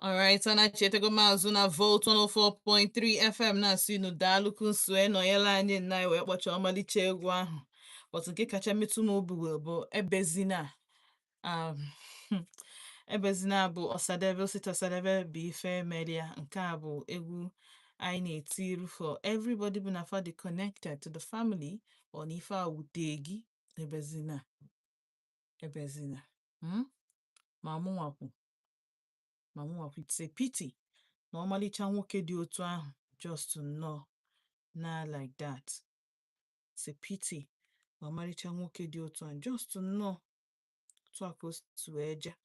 Alright, anachetago m azụ na Volt 104.3 FM na-asị unu daalụ nsue nọnyela anyị nna anyị wee kpọchaa ọmalịcha egwu ahụ. But nke kacha metụ m obi wee bụ Ebezina. Um, Ebezina bụ Ọsadebe, Osita Ọsadebe bụ ife meria. Nke a bụ egwu anyị na-etiru for everybody bụ na fa dị connected to the family ọ na ife a wute gị. Ebezina, Ebezina. Ma mụnwakwu, ma mụnwakwu, it's a pity na ọmalịcha nwoke dị otu ahụ just nnọọ na like that. It's a pity na ọmalịcha nwoke dị otu ahụ just nnọọ otu a ka o si wee jee.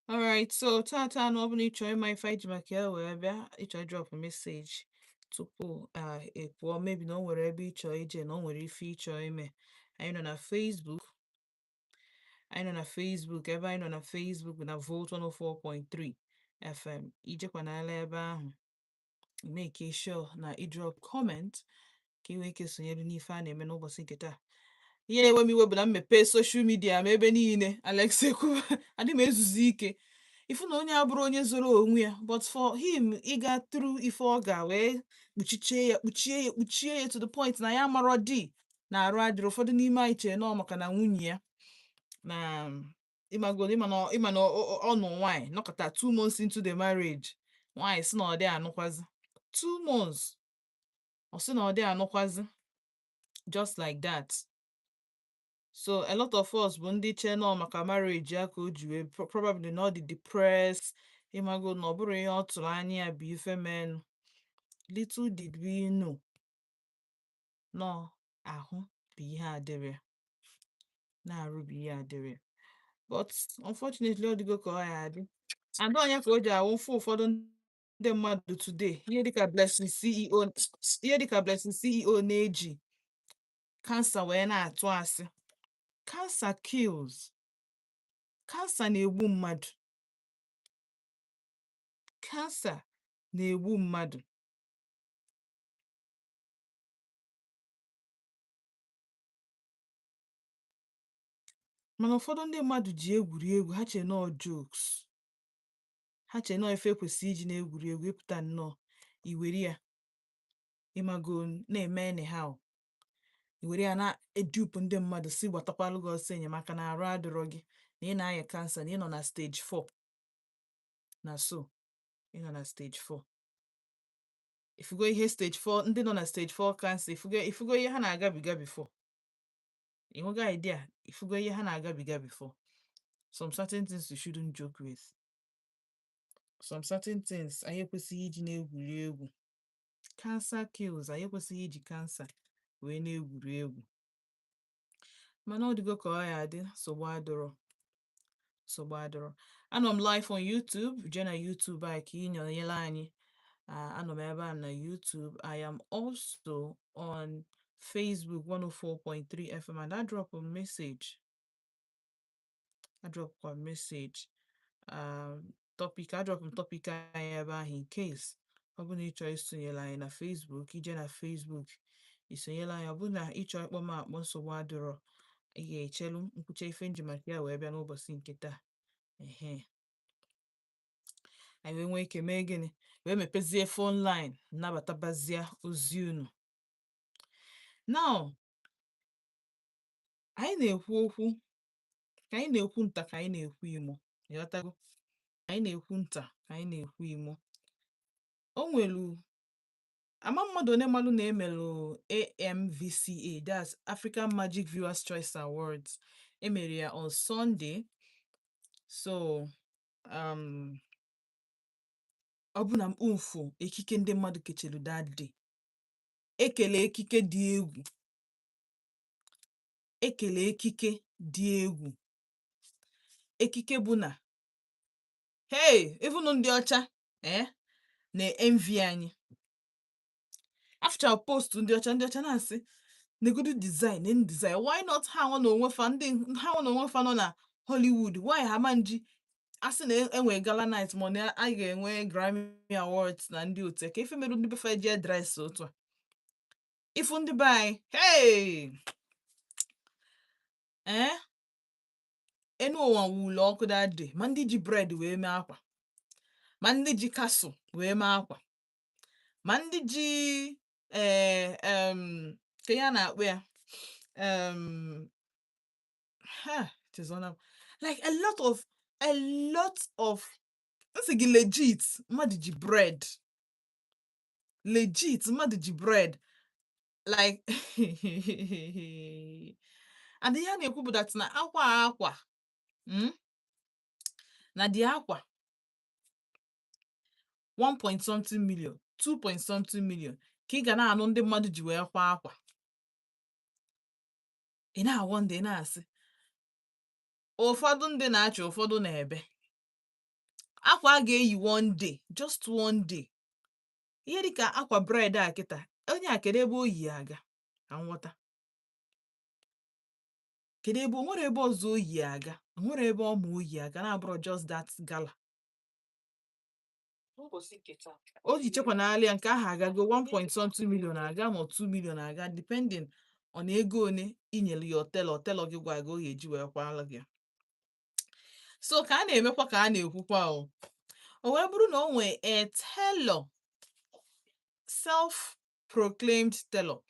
Alright, so tata na ọ bụla ịchọ ịma ife anyị ji maka ya wee bịa, ịchọ drop message tupu ị pụọ, maybe na o nwere ebe ịchọ ije, na o nwere ife ịchọ ime. Anyị nọ na Facebook, anyị nọ na Facebook, ebe anyị nọ na Facebook bụ na Volt 104.3 FM. Ijekwa n'ala ebe ahụ, make sure na ị drop comment ka ị nwee ike sonyere n'ife a na-eme n'ụbọchị nke taa. Ihe na-ewe m iwe bụ na mmepe social media ma ebe niile Alex Ekubo adị m ezuzi ike ifu na onye abụrụ onye zoro onwe ya, but for him ịga through ife ọ ga wee kpuchichie ya, kpuchie ya, kpuchie ya to the point na ya amarọ di na arụ adịrị. Ụfọdụ n'ime anyị chere nọọ maka na nwunye ya na ịmagolo ịma na ọ nụ nwaanyị nọkọta 2 months into the marriage, nwaanyị sị na ọ dị anụkwazi. 2 months, ọ sị na ọ dị anụkwazi, just like that. So a lot of us bụ ndị che nọ maka marriage ya ka o ji wee probably na ọ dị depressed, ịmago na ọ bụrụ ihe ọ tụrụ anya ya bụ ife menụ. Little did we know nọ ahụ bụ ihe adịrị ya na-arụ bụ ihe adịrị ya. But unfortunately, ọ dịgo ka ọ ya adị and ọnya ka o ji awụ mfe ụfọdụ ndị mmadụ today, ihe dịka Blessing CEO, ihe dịka Blessing CEO na-eji cancer wee na-atụ asị. Cancer kills. Cancer na-egbu mmadụ. Cancer na-egbu mmadụ. Mana ụfọdụ ndị mmadụ ji egwuregwu, ha che nọọ jokes, ha che nọọ ife ekwesị iji na-egwuri egwu. Ịpụta nnọọ iwere ya, ịmago, na-eme anyhow, iwere ya na-edupu ndị mmadụ si gbatakwalụ gị ọsọ enyemaka na arụ adịrọ gị, na ị na-aya cancer, na ị nọ na stage 4, na so ị nọ na stage 4. Ifugo ihe stage 4, ndị nọ na stage 4 cancer, ifugo, ifugo ihe ha na-agabiga before. Ịnwego idea? Ifugo ihe ha na-agabiga before. Some certain things you shouldn't joke with. Some certain things anyị ekwesịghị iji na-egwuri egwu. Cancer kills. Anyị ekwesịghị iji cancer wee na-egwuri egwu. Mana ọ dịgo ka ọ ya adị. Nsogbu adịrọ, nsogbu adịrọ. Anọ m live on YouTube. Jee na YouTube anyị ka ị nọnyere anyị. Anọ m ebe a na YouTube. I am also on Facebook, 104.3 FM, and I drop a message, I drop a message, topic, I drop m topic anyị ebe ahụ in case ọ bụ na ị chọọ isonyere anyị na Facebook. Ije na Facebook isonyere anyị. Ọ bụ na ị chọọ ịkpọ m akpọ, nsogbu adịrọ. Ị ga-echelu nkwucha ife nji maka ya wee bịa n'ụbọchị nke taa. Ehe, anyị wee nwee ike mee gịnị? Wee mepezie phone line, nabatabazie ozi unu. Now, anyị na-ekwu okwu ka anyị na-ekwu nta ka anyị na-ekwu imo. Ịghọtago? Anyị na-ekwu nta ka anyị na-ekwu imo. O nwelu ama mmadụ one mmadụ na-emelụ AMVCA, that's African Magic Viewers Choice Awards. Emere ya on Sunday. So ọ bụ na mkpumfu ekike ndị mmadụ kechelu that day, ekele ekike dị egwu, ekele ekike dị egwu, ekike bụ na hey, even ndị ọcha na-envy anyị. After post ndị ọcha, ndị ọcha na-asị negodu design in design, why not ha nwa na onwe fa, ndị ha nwa na onwe fa nọ na Hollywood, why ha ma nji asị na enwe gala night, ma ọ na a ga-enwe Grammy Awards na ndị otu ka ife mere ndị befe ji dress otu a. Ifu ndị be anyị, hey. Enu ụwa wulu ọkụ that day. Ma ndị ji bread wee mee akwa, ma ndị ji castle wee mee akwa, ma ndị ji ka ya na-akpụ ya, ha chezona, like a lot of nsị gị. Legit, mmadụ ji bread, legit, mmadụ ji bread, like, and ihe a na-ekwu bụ that na akwa a akwa, na the akwa 1 point something million, 2 point something million, ka ị ga na-anụ ndị mmadụ ji wee kwa akwa. Ị na-awọ ndị na-asị ụfọdụ ndị na-achị, ụfọdụ na-ebe akwa a ga-eyi one day, just one day. Ihe dịka akwa bread a kịta, onye a, kedu ebe o yi aga? Ka m nghọta, kedu ebe o nwere, ebe ọzọ o yi aga? O nwere ebe ọ ma o yi aga na-abụrụ just that gala? O ji chekwa n'ala ya nke ahụ agago 1 point something million aga, ma 2 million aga, depending on ego one inyere ya. Tailor, tailor gị gwa gị o ga-eji wee kwala gị. So ka a na-emekwa, ka a na-ekwukwa, o wee bụrụ na o nwee a tailor, self proclaimed tailor,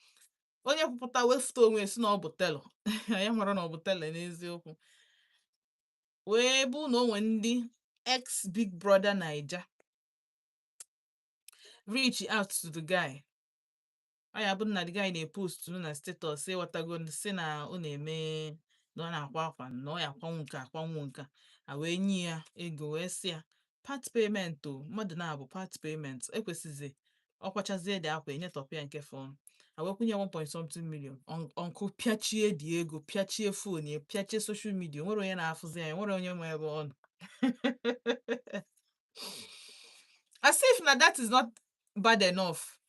onye kwupụta wefụta onwe ya si na ọ bụ tailor. Anyị mara na ọ bụ tailor n'eziokwu, wee bụ na o nwee ndị ex Big Brother Naija reach out to the guy. Ọ ya bụ na the guy na-epost na status, ịghọtago, si na ọ na-eme, na ọ na-akwa akwa, na ọ ya akwanwu nke akwanwu nke a, wee nye ya ego, wee sị ya part payment. O mmadụ na-abụ part payment ekwesịzi ọkwachazie dị akwa, enyetọpụ ya nke fọn, a wee kwụnye 1 point something million. Ọnkụ pịachie dị ego, pịachie phone ya, pịachie social media. Nwere onye na-afụzi ya, nwere onye nwe ebe ọ nọ. As if na that is not bad enough,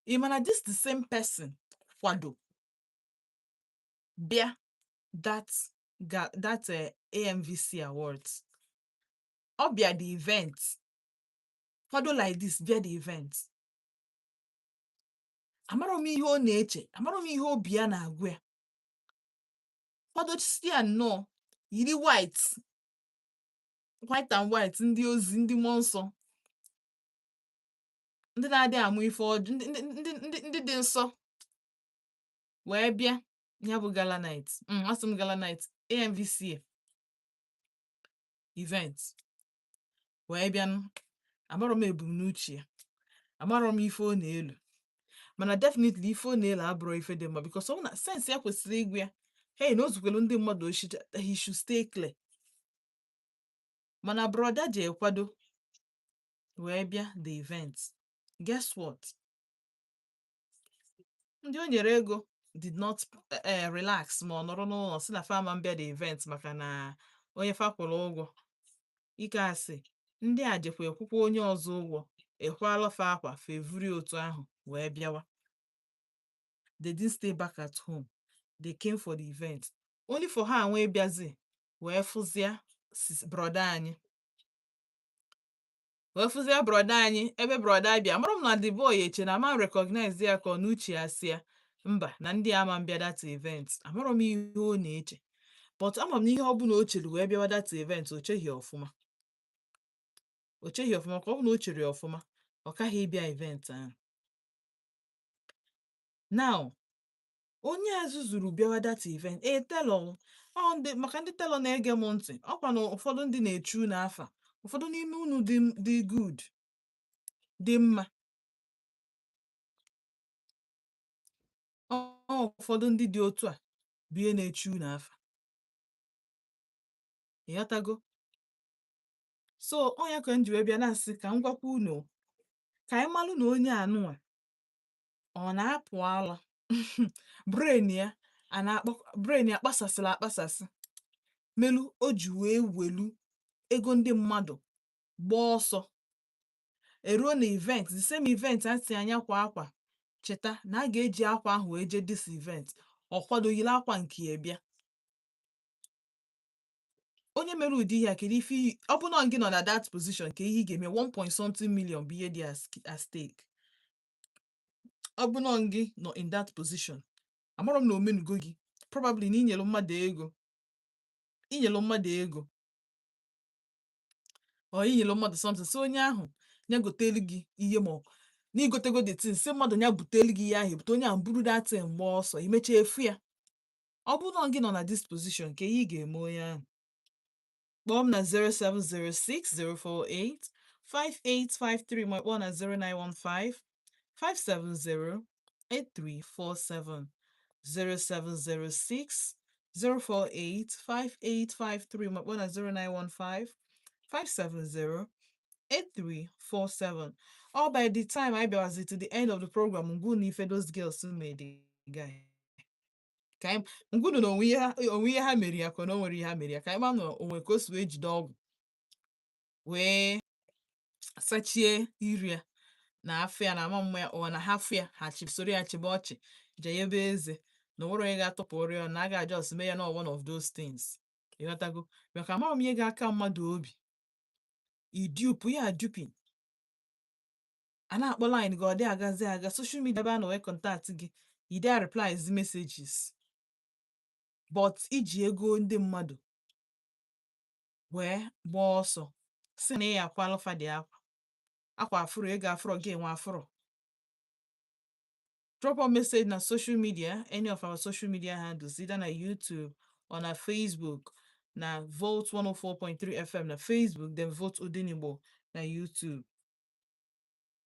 ị mana this the same person kwado bịa that that AMVC Awards. Ọ bịa the event, kwado like this bịa the event. Amarọ m ihe ọ na-eche, amarọ m ihe obi ya na-agwa ya. Kwadochisi ya nnọọ, yiri white, white and white, ndị ozi, ndị mmụọ nsọ, ndị na-adịghị amụ ife ọjọọ, ndị dị nsọ, wee bịa ya bụ gala night. Asị m gala night, AMVCA event, wee bịanụ. Amarọ m ebumnuche ya, amarọ m ife ọ na-elu, mana definitely ife ọ na-elu abụrọ ife dị mma, because ọ bụ na sense ya kwesịrị ịgwa ya, hey, na o zukwelu ndị mmadụ oshi, he should stay clear. Mana brother ji ekwado wee bịa the event. Guess what? Ndị o nyere ego did not relax, ma ọ nọrọ n'ụlọ si na fama mbịa the event, maka na onye fa kwụrụ ụgwọ ike asị ndị a jekwa ekwukwa onye ọzọ ụgwọ ekwala fa akwa fevuri otu ahụ wee bịawa. They didn't stay back at home, they came for the event, only for ha nwee bịazi wee fụzia brother anyị, wee fụzia brother anyị ebe brother bịa. Mara m na the boy eche na ama recognize ya, ka ọ n'uche ya si ya mba, na ndị ama mbịa that event. Amarọ m ihe ọ na-eche, but ama m na ihe ọbụla o chere wee bịawa that event, o cheghị ọfụma, o cheghị ọfụma. Ka ọ bụ na o chere ya ọfụma, ọ kaghị ịbịa event ahụ. Now, onye a zuzuru bịawa that event, e tailor ọ ndị, maka ndị tailor na-ege m ntị, ọkwa na ụfọdụ ndị na-echu unu afa, ụfọdụ n'ime unu dị dị good, dị mma. Ọ ụfọdụ ndị dị otu a bụ ihe na-echu unu afa, ịghọtago? So ọ ya ka m ji wee bịa na-asị ka m gwakwa unu, ka anyị malụ na onye anụnwa ọ na-apụ ala, brain ya a na-akpọ brain ya kpasasịrị akpasasị, melu o ji wee welu ego ndị mmadụ gbaa ọsọ eruo na event, the same event a sị anya kwa akwa. Cheta na a ga-eji akwa ahụ wee jee this event. Ọ kwado yiri akwa nke ya bịa. Onye mere ụdị ihe a, kedu ife ọ bụ na gị nọ na that position, ka ihe ị ga-eme? 1 point something million bụ ihe dị at stake. Ọ bụ na gị nọ in that position, amarọ m na omenugo gị, probably na inyere mmadụ ego. Inyelu mmadụ ego or inyelu mmadụ something, sị onye ahụ ya gotelu gị ihe, ma ọ na igotego the thing, sị mmadụ ya butelu gị ihe ahụ, ebute onye ahụ buru that thing gbaa ọsọ, imechaa efu ya. Ọ bụrụ na gị nọ na this position, ka ihe ị ga-eme onye ahụ? Kpọọ m na 0706 048 5853, ma kpọọ na 0915 570 8347. 0706 048 5853, ma kpọọ na 0915 570 8347. All by the time I bịawazi to the end of the program, ngwu na ife those girls made the guy. Ka anyị ngwunu na onwe ihe ha mere ya, ka na o nwere ihe ha mere ya, ka anyị ma na onwe ka o si wee jide ọgwụ wee sachie iri ya na afọ ya na ama mma ya, ọ na ha afụ ya, ha soro ya chịba ọchị jeyebe eze na onwere onye ga-atụpụrụ ya na a ga-ajọs mee ya na one of those things. Ịghọtago? Maka amaghị m ihe ga-aka mmadụ obi idupu ya dupi a na-akpọ line gị, ọ dị agazi aga social media ebe a na wee contact gị, ide replies messages, but iji ego ndị mmadụ wee gbaa ọsọ, si na ị ya akwalụ fa dị akwa akwa afụrụ ego afụrọ gị enwe afụrọ. Drop a message na social media, any of our social media handles, either na YouTube or na Facebook, na Volt 104.3 FM na Facebook, then Volt Odenigbo na YouTube.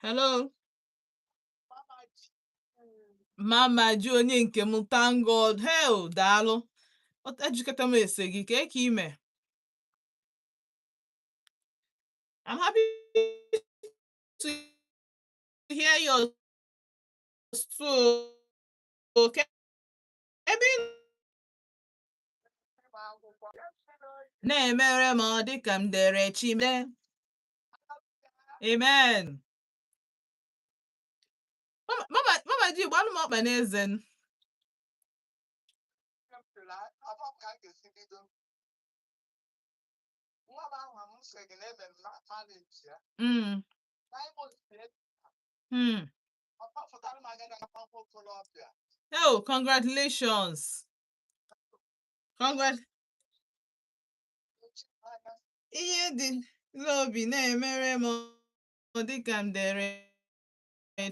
Hello, Mama ji onye nke m, thank God. Hell, daalụ. Ejikọta m ese gị ka eke ime. I'm happy to hear your story. Ebe ị na-emere m, ọ dị ka m dere chime. Amen. Mama, mama, mama ji gbalụ m ọkpa n'eze n. Oh, congratulations. Congrat. Ihe dị n'obi na-emere m, ọ dị ka m dere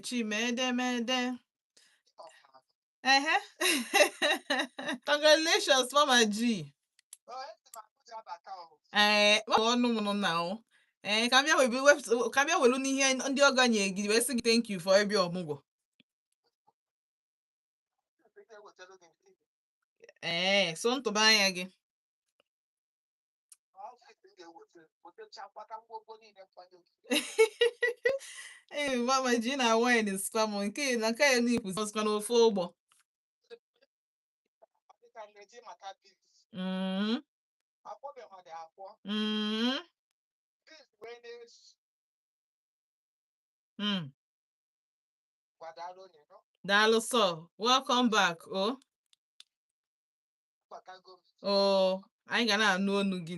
chime edemede. Ehe. Congratulations, Mama G. Ee, ọnụ m nụ na o. Ee, ka m bịa ka m bịa welu n'ihe ndị ọgọ nye gị wee sị gị thank you for ịbịa ọmụgwọ. Ee, so ntụba anya gị. Ee, Mama G na wine spam nke na nke ya n'ikwu ọzọkwa n'ofe ụgbọ. Daalụ sọ. Welcome back. Oh. Oh, anyị ga na-anụ onu gị.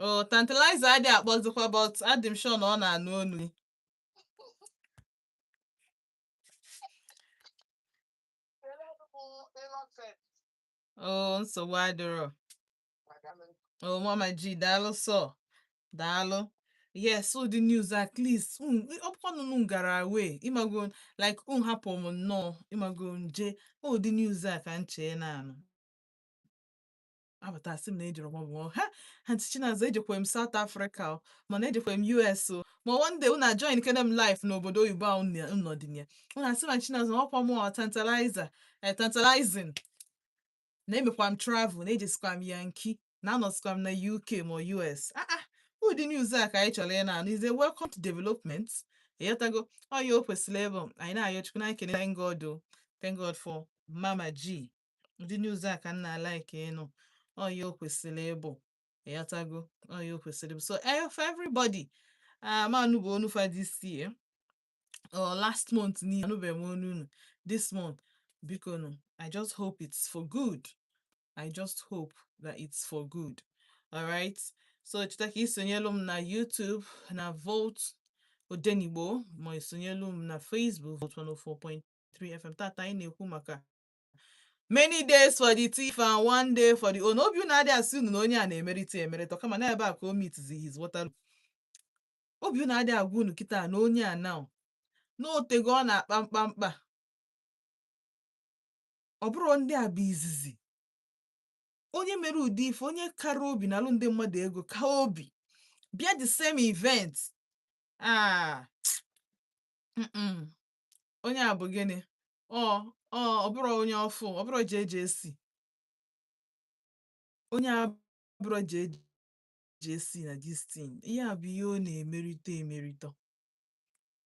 Oh, Tantalizer adịghị akpọzikwa, but adị m sure na ọ na-anụ onu gị. Oh, nsogbu adịrọ. Oh, Mama G, daalụ sọ. Daalụ. Yes, so the news at least ọ bụkwa na unu gara away, ịmago, like unu hapụ m nnọọ, ịmago nje ụdị news a ka m chee na-anụ abata sị m na ejere nwa bụ ha Aunty Chinazọ, ejekwa m South Africa o, mana ejekwa m US o, ma one day unu join kene m life n'obodo oyibo ahụ unu nọ dị na ya, unu asị ma Chinazọ ọkwa mụ tantalizer, tantalizing na emekwa m travel, na ejesikwa m Yankee, na anọsikwa m na UK ma US. Ah ah, ụdị news a ka anyị chọrọ ị na-anụ is a welcome to development. Ịghọtago? Ọ ya o kwesịrị ịbụ anyị na-ayọ Chukwu na ekene. Thank God o, thank God for Mama G. Ụdị news a ka m na-alike ịnụ. Ọ ya o kwesịrị ịbụ. Ịghọtago? Ọ ya o kwesịrị ịbụ. So for everybody, manụ bụ onu fa this year or last month niile anụbeghị m onu unu this month, biko nụ, I just hope it's for good. I just hope that it's for good. All right. So cheta ka isonyelu m na YouTube na Volt Odenigbo, ma isonyelu m na Facebook, Volt 104.3 FM. Tata anyị na-ekwu maka Many days for the thief and one day for the owner. Obi unu adịghị asị unu na onye a na-emerite emerịta, kama na ebe a ka o meetizi his water. Obi unu adịghị agwa unu kịta na onye a now n'otego ọ na-akpa mkpamkpa. Ọ bụrụ ndị a bụ izizi onye mere ụdị ife, onye kara obi na alụ ndị mmadụ ego ka obi bịa the same event. Ah, Onye a bụ gịnị? Ọ bụrụ onye ọfụ, ọ bụrụ JJC. Onye a bụrụ JJC na this thing. Ihe a bụ ihe ọ na-emerite emerito.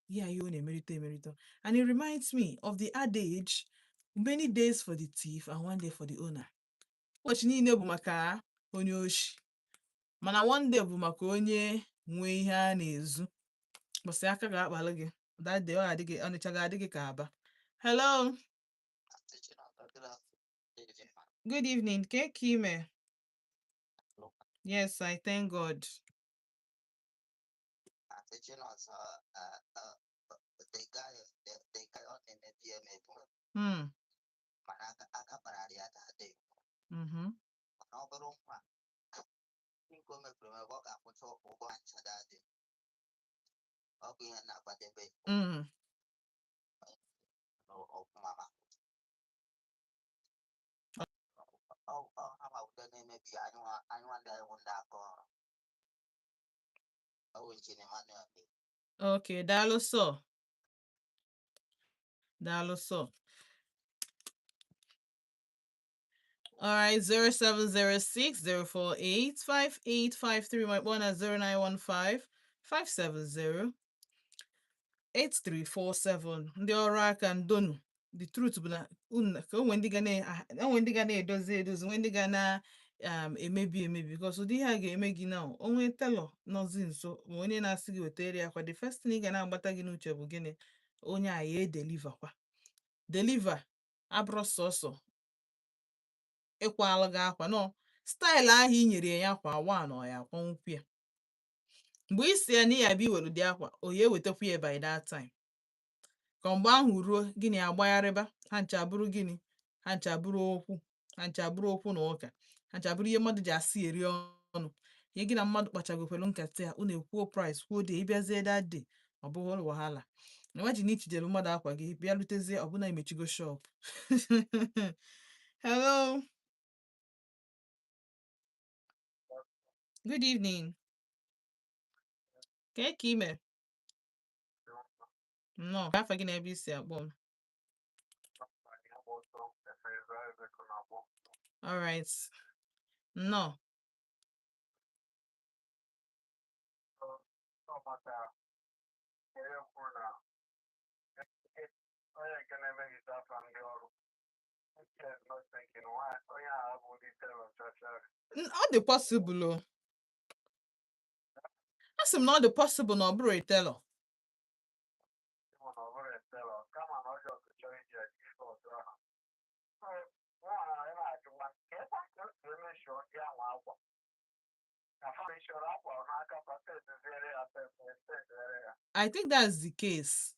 Ihe a ihe ọ na-emerite emerito. And it reminds me of the adage, many days for the thief and one day for the owner. Ụbọchị niile bụ maka onye oshi, mana one day bụ maka onye nwe ihe a na-ezu. Bọsị aka ga-akpalụ gị that day, ọ ga-adị gị Ọnịcha ga-adị gị ka Aba. Hello, good evening. Ke ka ime? Yes, I thank God. Aunty Chinonso, the guy ọ na-emebi emebi, mana aka kpara ya that day. Mana ọ bụrụ nwa nke o mebiri emebi, ọ ga-akwụcha ụgwọ ncha that day. Ọ bụ ihe na-akwadebe n'okwu mama. Ọ ha ma udo na-emebi anyịnwa ndị anyị wụ ndị aka ọrụ. Ọ bụ Injinia Emmanuel. Okay, daalụ sọ. Daalụ sọ. All right, 0706 048 5853. My one at 0915 570 8347. Ndị ọrụ aka, ndonu. The truth bụ na unu ka onwe ndị ga na onwe ndị ga na-edozi edozi, nwe ndị ga na emebi emebi, because ụdị ihe a ga-eme gị na onwe tailor nọzi nso, ma onye na-asị gị wetara ya akwa, the first thing ị ga na-agbata gị n'uche bụ gịnị? Onye a ya edeliver kwa deliver, abụrụ sọsọ ịkwalụ gị akwa nọ style ahụ i nyere ya kwa one, ọ ya akwanwukwu ya mgbe ị si ya na ị ya bịa iwere ụdị akwa o ya ewetakwu ya by that time, ka mgbe ahụ ruo gịnị agbagharịba ha ncha bụrụ gịnị, ha ncha bụrụ okwu, ha ncha bụrụ okwu na ụka, ha ncha bụrụ ihe mmadụ ji asị eri ọnụ. Ihe gị na mmadụ kpachagokwelu nkata ya, unu ekwuo price, kwuo day, ịbịazie that day, ọ bụghị wahala. Imagine ichijere mmadụ akwa gị, bịa rutezie, ọbụna emechigo shop. Hello, good evening. Ka ka ime? Nnọọ. Afa gị na ebe isi akpọ m? All right, nnọọ. Ọ dị possible o. A sị m na ọ dị possible na ọ bụrụ a tailor. I think that's the case.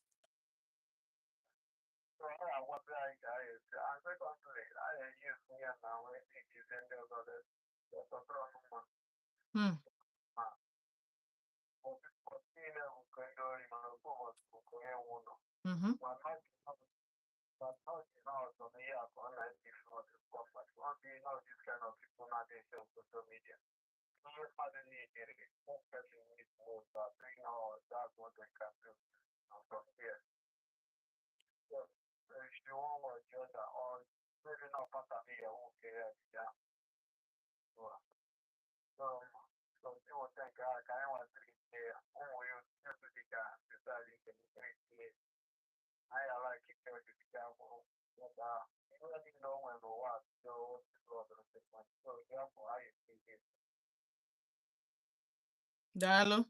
Daalụ.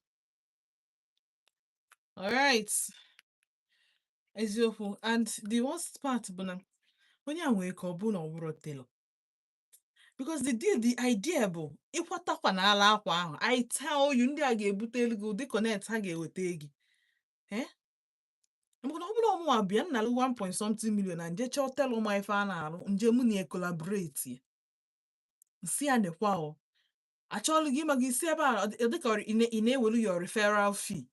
All right. Eziokwu. And the worst part bụ na onye a nwere ka ọ bụ na ọ bụrụ tailor. Because the deal, the idea bụ ịkwatakwa n'ala akwa ahụ. I tell you, ndị a ga-ebute ego, ụdị connect ha ga-eweta gị. Eh? Maka na ọ bụrụ ọmụnwa bịa nnalụ 1 point something million na nje chọọ tailor ma ife a na-arụ, nje mụ na ya collaborate, si ya nekwa o achọọlụ gị ịma gị isi ebe a, ọ dịka ị na-ewelu your referral fee.